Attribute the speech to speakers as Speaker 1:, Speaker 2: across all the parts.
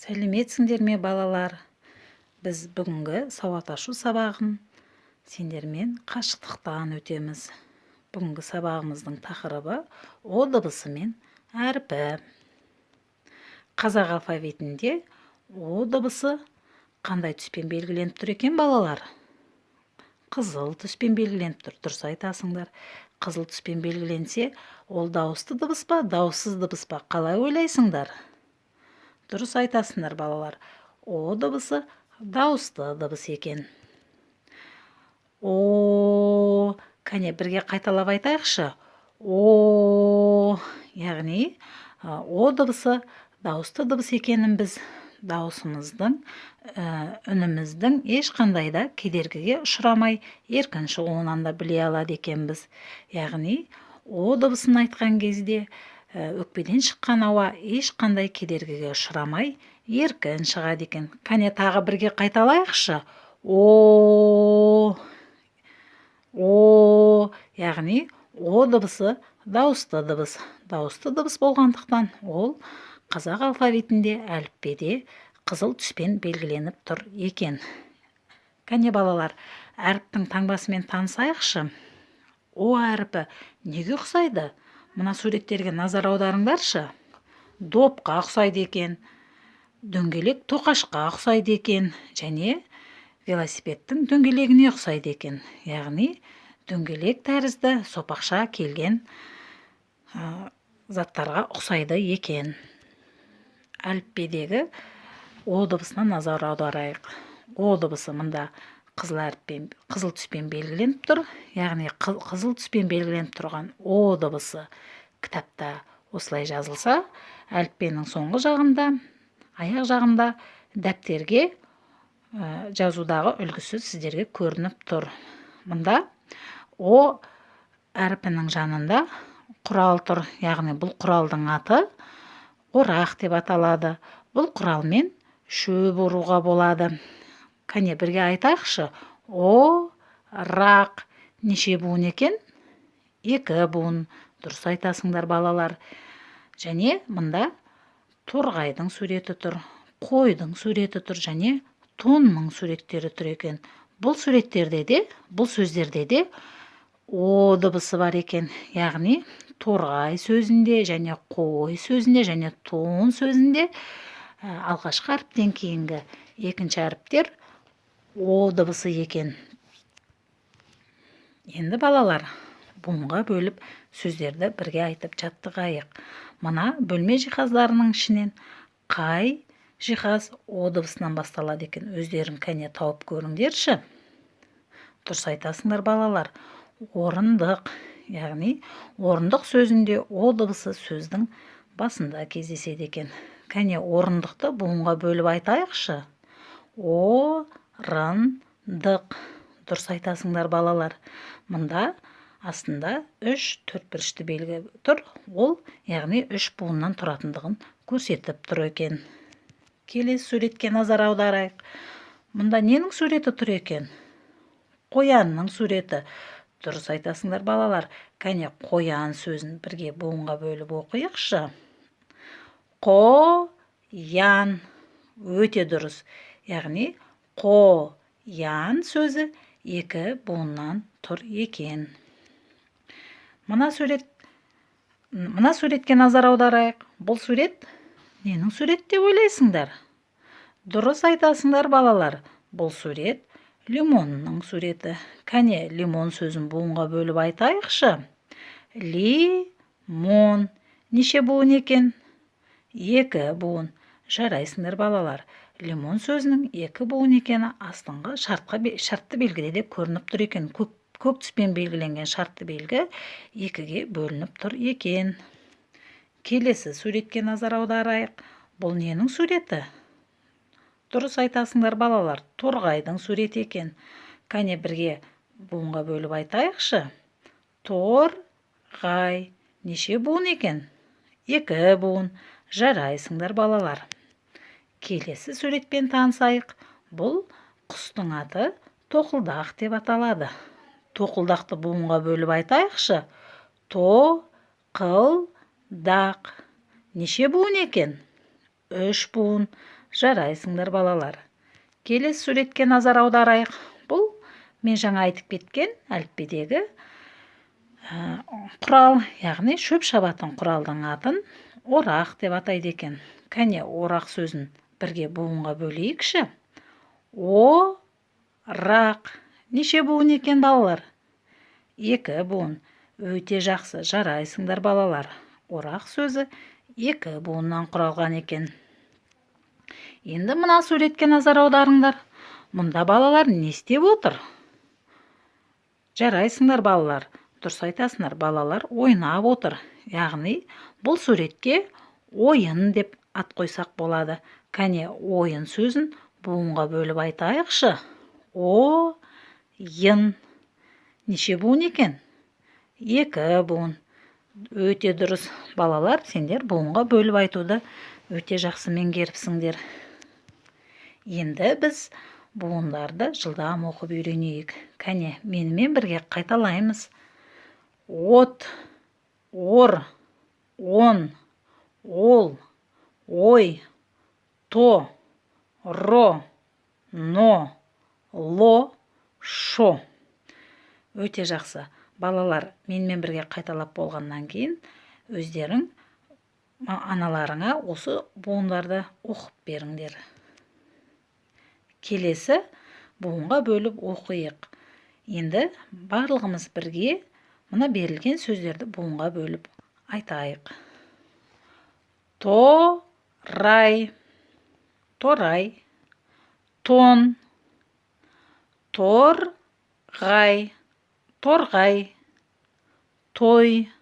Speaker 1: Сәлеметсіңдер ме, балалар? Біз бүгінгі сауат ашу сабағын сендермен қашықтықтан өтеміз. Бүгінгі сабағымыздың тақырыбы О дыбысы мен әрпі. Қазақ алфавитінде О дыбысы қандай түспен белгіленіп тұр екен, балалар? Қызыл түспен белгіленіп тұр, дұрыс айтасыңдар. Қызыл түспен белгіленсе, ол дауысты дыбыс па, дауыссыз дыбыс па, қалай ойлайсыңдар? Дұрыс айтасыңдар, балалар. О дыбысы дауысты дыбыс екен. О, кәне, бірге қайталап айтайықшы. О, яғни о дыбысы дауысты дыбыс екенін біз дауысымыздың, үніміздің ешқандай да кедергіге ұшырамай еркін шығуынан да біле алады екенбіз. Яғни о дыбысын айтқан кезде өкпеден шыққан ауа ешқандай кедергіге ұшырамай еркін шығады екен. Кәне, тағы бірге қайталайықшы. О, о, яғни о дыбысы дауысты дыбыс. Дауысты дыбыс болғандықтан, ол қазақ алфавитінде, әліппеде қызыл түспен белгіленіп тұр екен. Кәне, балалар, әріптің таңбасымен танысайықшы. О әрпі неге ұқсайды? Мына суреттерге назар аударыңдаршы. Допқа ұқсайды екен, дөңгелек тоқашқа ұқсайды екен және велосипедтің дөңгелегіне ұқсайды екен. Яғни дөңгелек тәрізді сопақша келген заттарға ұқсайды екен. Әліппедегі о дыбысына назар аударайық. О дыбысы мында қызыл әріппен, қызыл түспен белгіленіп тұр. Яғни қызыл түспен белгіленіп тұрған о дыбысы кітапта осылай жазылса, әліппенің соңғы жағында, аяқ жағында дәптерге жазудағы үлгісі сіздерге көрініп тұр. Мында о әрпінің жанында құрал тұр. Яғни бұл құралдың аты орақ деп аталады. Бұл құралмен шөп оруға болады. Кәне, бірге айтайықшы. О рақ. Неше буын екен? Екі буын, дұрыс айтасыңдар, балалар. Және мында торғайдың суреті тұр, қойдың суреті тұр және тонның суреттері тұр екен. Бұл суреттерде де, бұл сөздерде де о дыбысы бар екен. Яғни торғай сөзінде және қой сөзінде және тон сөзінде алғашқы әріптен кейінгі екінші әріптер о дыбысы екен. Енді, балалар, буынға бөліп, сөздерді бірге айтып жаттығайық. Мына бөлме жиһаздарының ішінен қай жиһаз о дыбысынан басталады екен? Өздерің, кәне, тауып көріңдерші. Дұрыс айтасыңдар, балалар, орындық. Яғни орындық сөзінде о дыбысы сөздің басында кездеседі екен. Кәне, орындықты буынға бөліп айтайықшы. О рын дық, дұрыс айтасыңдар, балалар. Мында астында үш төртбұрышты белгі тұр. Ол, яғни, үш буыннан тұратындығын көрсетіп тұр екен. Келесі суретке назар аударайық. Мұнда ненің суреті тұр екен? Қоянның суреті, дұрыс айтасыңдар, балалар. Кәне, қоян сөзін бірге буынға бөліп оқиықшы. Қо-ян, өте дұрыс. Яғни қо-ян сөзі екі буыннан тұр екен. Мына суретке назар аударайық. Бұл сурет ненің суреті деп ойлайсыңдар? Дұрыс айтасыңдар, балалар, бұл сурет лимонның суреті. Кәне, лимон сөзін буынға бөліп айтайықшы. Ли-мон. Неше буын екен? Екі буын, жарайсыңдар, балалар. Лимон сөзінің екі буын екені астыңғы шартты белгіде де көрініп тұр екен. Көк түспен белгіленген шартты белгі екіге бөлініп тұр екен. Келесі суретке назар аударайық. Бұл ненің суреті? Дұрыс айтасыңдар, балалар, торғайдың суреті екен. Кәне, бірге буынға бөліп айтайықшы. Тор-ғай. Неше буын екен? Екі буын, жарайсыңдар, балалар. Келесі суретпен танысайық. Бұл құстың аты тоқылдақ деп аталады. Тоқылдақты буынға бөліп айтайықшы. То-қыл-дақ. Неше буын екен? 3 буын. Жарайсыңдар, балалар. Келесі суретке назар аударайық. Бұл мен жаңа айтып кеткен әліппедегі құрал, яғни шөп шабатын құралдың атын орақ деп атайды екен. Кәне, орақ сөзін бірге буынға бөлейікші. О-рақ. Неше буын екен, балалар? 2 буын. Өте жақсы, жарайсыңдар, балалар. Орақ сөзі 2 буыннан құралған екен. Енді мына суретке назар аударыңдар. Мұнда балалар не істеп отыр? Жарайсыңдар, балалар. Дұрыс айтасыңдар, балалар ойнап отыр. Яғни бұл суретке ойын деп ат қойсақ болады. Кәне, ойын сөзін буынға бөліп айтайықшы. О-йын. Неше буын екен? 2 буын. Өте дұрыс, балалар, сендер буынға бөліп айтуды өте жақсы меңгеріпсіңдер. Енді біз буындарды жылдам оқып үйренейік. Кәне, менімен бірге қайталаймыз. От, ор, он, ол, ой, то, ро, но, ло, шо. Өте жақсы. Балалар, менімен бірге қайталап болғаннан кейін өздерің аналарыңа осы буындарды оқып беріңдер. Келесі буынға бөліп оқиық. Енді барлығымыз бірге мына берілген сөздерді буынға бөліп айтайық. Торай, торай, тон, торғай, торғай, той,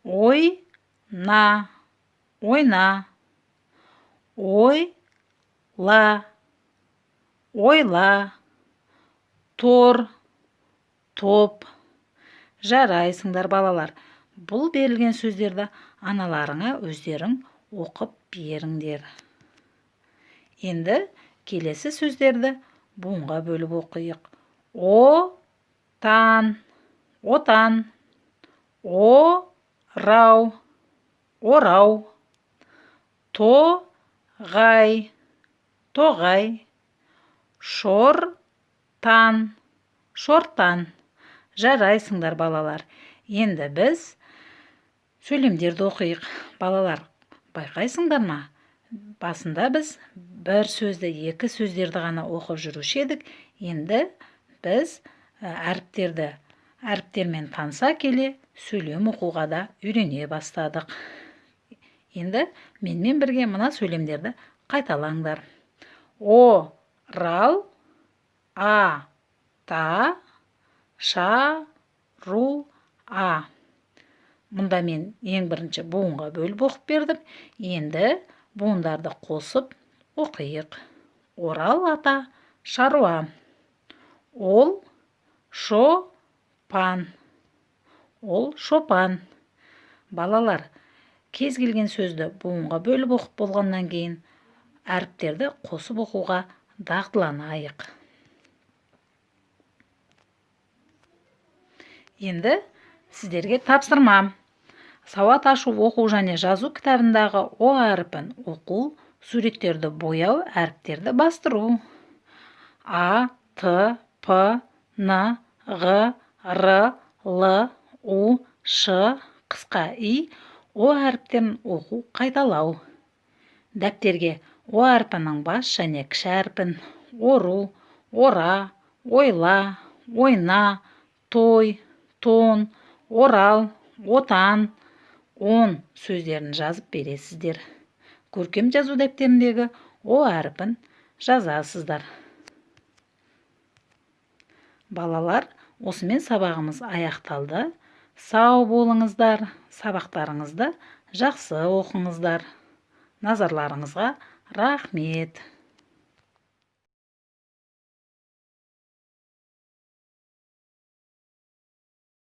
Speaker 1: ойна, ойна, ойла, ойла, тор, топ. Жарайсыңдар, балалар. Бұл берілген сөздерді аналарыңа өздерің оқып беріңдер. Енді келесі сөздерді буынға бөліп оқиық. О-тан, отан, орау, орау, тоғай, тоғай, шортан, шортан. Жарайсыңдар, балалар. Енді біз сөйлемдерді оқиық. Балалар, байқайсыңдар ма? Басында біз бір сөзді, екі сөздерді ғана оқып жүруші едік. Енді біз әріптерді, әріптермен таныса келе сөйлем оқуға да үйрене бастадық. Енді менімен бірге мына сөйлемдерді қайталаңдар. О-рал, а-та, ша-ру-а. Мұнда мен ең бірінші буынға бөліп оқып бердім. Енді буындарды қосып оқиық. Орал ата шаруа. Ол шопан. Ол шопан. Балалар, кез келген сөзді буынға бөліп оқып болғаннан кейін әріптерді қосып оқуға дағдыланайық. Енді сіздерге тапсырма. Сауат ашу, оқу және жазу кітабындағы О әрпін оқу, суреттерді бояу, әріптерді бастыру. А, Т, П, Н, Ғ, Р, Л, У, Ш, қысқа И, О әріптерін оқу, қайталау. Дәптерге О әрпінің бас және кіші әрпін ору, ора, ойла, ойна, той, тон, орал, отан, он сөздерін жазып бересіздер. Көркем жазу дәптеріндегі О әрпін жазасыздар. Балалар, осымен сабағымыз аяқталды. Сау болыңыздар, сабақтарыңызды жақсы оқыңыздар. Назарларыңызға рахмет.